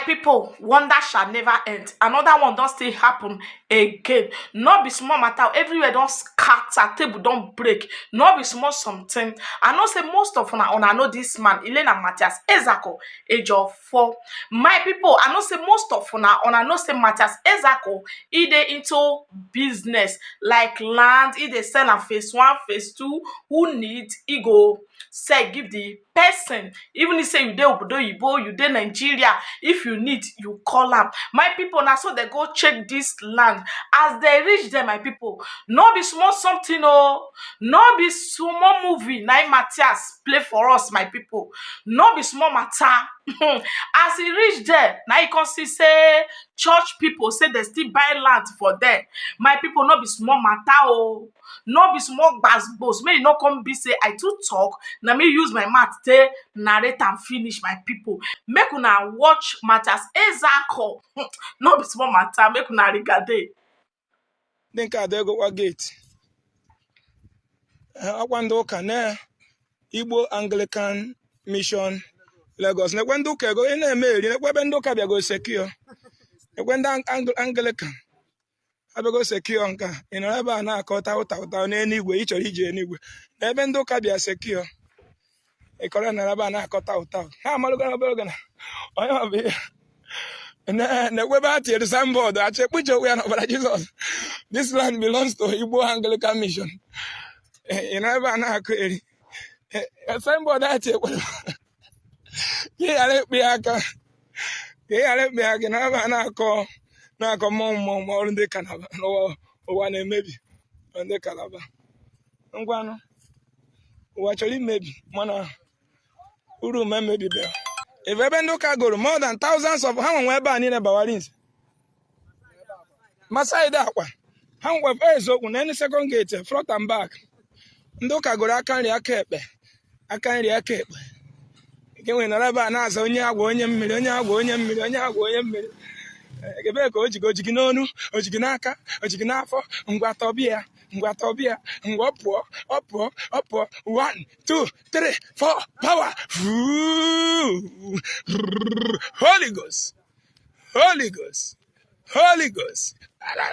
People, wonder shall never end. Another one don still happen again. No be small matter. Everywhere don scatter, table don break. No be small something. I know say most of una una know this man, Elena Matthias Ezeaku Ejiofor. My people, I know say most of una una know say Matthias Ezeaku, e dey into business like land. E dey sell am phase one, phase two. Who need, e go sell give the person. Even if say you dey obodo oyibo, you dey Nigeria, if you need, you call am. My people, na so they go check this land. As they reach there, my people, no be small something o, no be small movie na im Matthias play for us. My people, no be small matter. As e reach there, na e come see say church people say they still buy land for there. My people, no be small matter o, no be small gbas. Make e no come be say I too talk, na me use my mouth take narrate am finish. My people, make una watch Matthias Ezeaku. No be small matter. Make una rigade. Ndị nke a egokwa gate. Ọkwa ndị ụka na Igbo Anglican Mission Lagos. Nekwe ndị ụka ego ị na-eme eri. Nekwe ebe ndị ụka bịago secure. Nekwe ndị Anglican abịago secure. Nke a ị nọrọ ebe a na-akọta ụta ụta n'eluigwe. Ị chọrọ ije eluigwe na ebe ndị ụka bịa secure. Ị kọrọ nọrọ ebe a na-akọta ụta. Ha amalụgo na obere oge na onye ọ bụ ihe na-ekwe ebe a tinyere signboard achọ ekpuchi okwu ya n'ọbara Jizọs. This land belongs to Igbo Anglican Mission. Ị nọ ebe a na-akụ eri signboard a tinyekwara ka ị ghara ịkpị ya aka, ka ị ghara ịkpị ya aka. Na ebe a na-akọ na-akọ mmọnwụ mmọnwụ ma ọrụ ndị Kalaba n'ụwa. Ụwa na-emebi. Ọrụ ndị Kalaba ngwanụ, ụwa chọrọ imebi, mana uru ma emebibeghị. Ebe ebe ndị ụka goro more than thousands of ha nwe ebe a niile bawarins ma side akwa ha nwekwa eziokwu na second gate, front and back. Ndị ụka goro aka nri, aka ekpe, aka nri, aka ekpe. Nke nwere nọrọ ebe a na-aza onye agwa onye mmiri, onye agwa onye mmiri, onye agwa onye mmiri. Ebee ka o ji gị? O ji gị n'onu, o ji gị n'aka, o ji gị n'afọ? Ngwa tọbịa, ngwa tọbịa, ngwa ọ pụọ, ọ pụọ, ọ pụọ. One, two, three, four, power. Holy Ghost, Holy Ghost, Holy Ghost. La.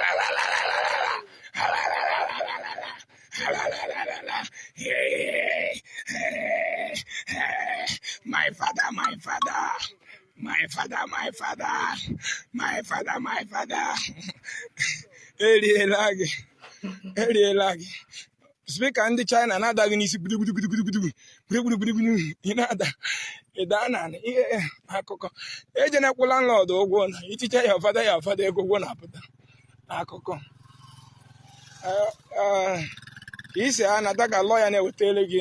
Hey, hey, hey. My father, my father, my father, my father, my father, my father. Eriela gị, eriela gị. Speaker ndị China na-ada gị n'isi gbudu gbudu gbudu gbudu gbudu gbudu gbudu gbudu. Ị na-ada, ị daa naanị ihe akụkọ ejenekwụ landlord ụgwọ na iticha ya ọfada ya ọfada ego ụgwọ na-apụta akụkọ. Ka isi anata ka lawyer na-ewetara gị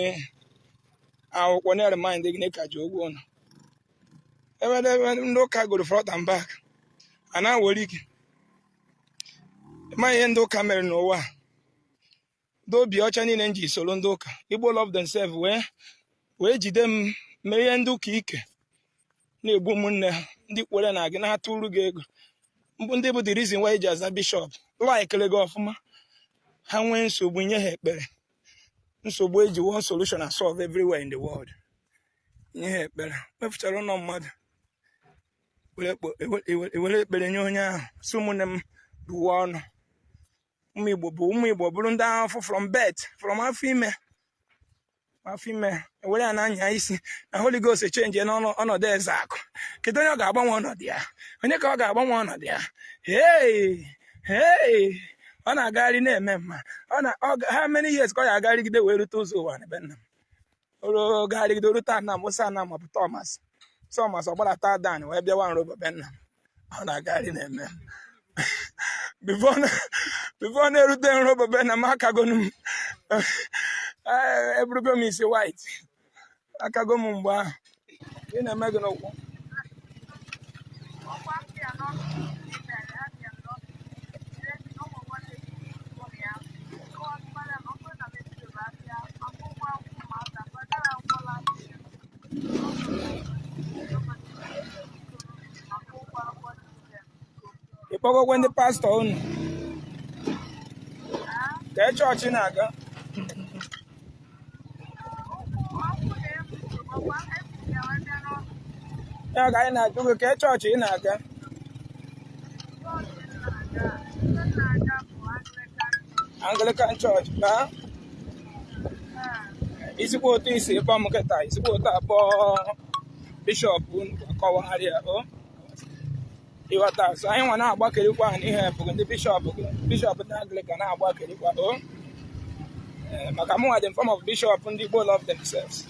akwụkwọ na-remind gị na ịka ji ụgwọ ụlọ. Ebe ebe ndị ụka goro front and back a na-were ike ịma ihe ndị ụka mere n'ụwa a. Ndị obi ọcha niile m ji soro ndị ụka Igbo love themselves wee jide m mee ihe ndị ụka ike na-egbu ụmụnne ha, ndị kwere na gị na-atụrụ gị ego mbụ, ndị bụ the reason why eji aza bishọp laikere gị ọfụma. Ha nwee nsogbu, nye ha ekpere. Nsogbu eji one solution and solve everywhere in the world, nye ha ekpere. Mefuchara ụlọ mmadụ, ewere ekpere nye onye ahụ, si ụmụnne m buwe ọnụ. Ụmụ Igbo bụ ụmụ Igbo bụrụ ndị ahụfụ from birth, from afọ ime, afọ ime ewere ya na-anya isi na Holy Ghost echenji n'ọnọdụ eze akụ. Kedu onye ọ ga-agbanwe ọnọdụ ya? Onye ka ọ ga-agbanwe ọnọdụ ya? Hey, hey, ọ na-agagharị na-eme mma. Ọ na ọ how many years ka ọ ga-agagharịgide wee rute ụzọ ụwa na be nna m? O gagharịgide rute ana m ụsa ana m bụ Thomas Thomas ọ gbadata Dan wee bịawa nrobo be nna m. Ọ na-agagharị na-eme before na-erute nrobo be nna m. Akagonu m, eburugo m isi white, akago m mgbe ahụ. Ị na-eme gị n'ụkwụ. Ọkwa ndị a n'ọfịs mere ha bịa n'ọfịs ụmụ nwanne gị ya kọwara na ọ bụrụ na mebiri afịa akwụkwọ akwụkwọ ụmụaka gbadara akwụkwọ akwụkwọ akwụkwọ. Ị kpọgokwe ndị pastọ unu ka e chọọchị na-aga? Ọkụ na-ebu ọkwa ebiri ya wee bịa n'ọfịs. Ya ka anyị na-ajụ gị, ka chọọchị ị na-aga? Anglican Church na isikwa otu isi kpọọ m kịta, isikwa otu akpọ bishọp unu akọwagharịa o, ịghọta? So anyị nwa na-agbakọrịkwa n'ihe bụ ndị bishọp gị, bishọp ndị Anglican na-agbakọrịkwa o. Ee, maka mụnwa dị in form of bishọp ndị Igbo love themselves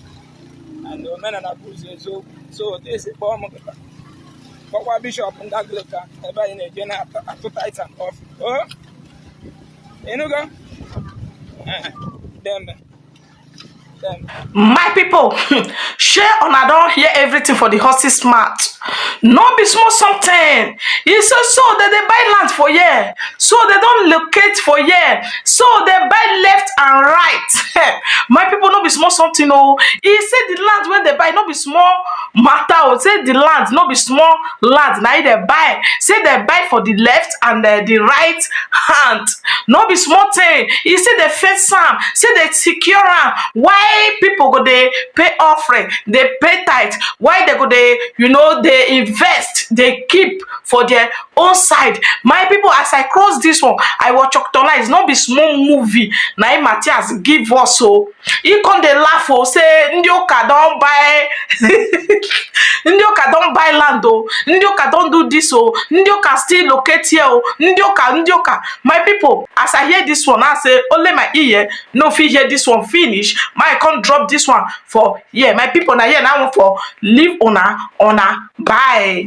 and omenala bụ ụzọ eziokwu. So otu esi kpọọ m kịta, kpọkwa bishọp ndị Anglican ebe anyị na-eje na-atụ tithe and offering o. Ịnụgo? Ee, deme deme. My people, shey una don hear everything for the horse's mouth? No be small something. E say so dem dey buy land for here, so dem don locate for here, so dem buy left and right. My people, no be small something o. E say the land wey dem buy no be small matter o. Say the land no be small land na im dem buy. Say dem buy for the left and the right hand. No be small thing. E say dem fence am, say dem secure am. Why people go dey pay offering, dey pay tithe? Why dem go dey dey invest, dey keep for their own side? My people, as I cross this one, I watch octolize. No be small movie na im Matthias give us o. He come dey laugh o, say ndị ụka don buy, ndị ụka don buy land o, ndị ụka don do this o, ndị ụka still locate here o, ndị ụka, ndị ụka. My people, as I hear this one, I say only my ear no fit hear this one finish. My come drop this one for here. My people, na here na I wan for leave una. Una bye.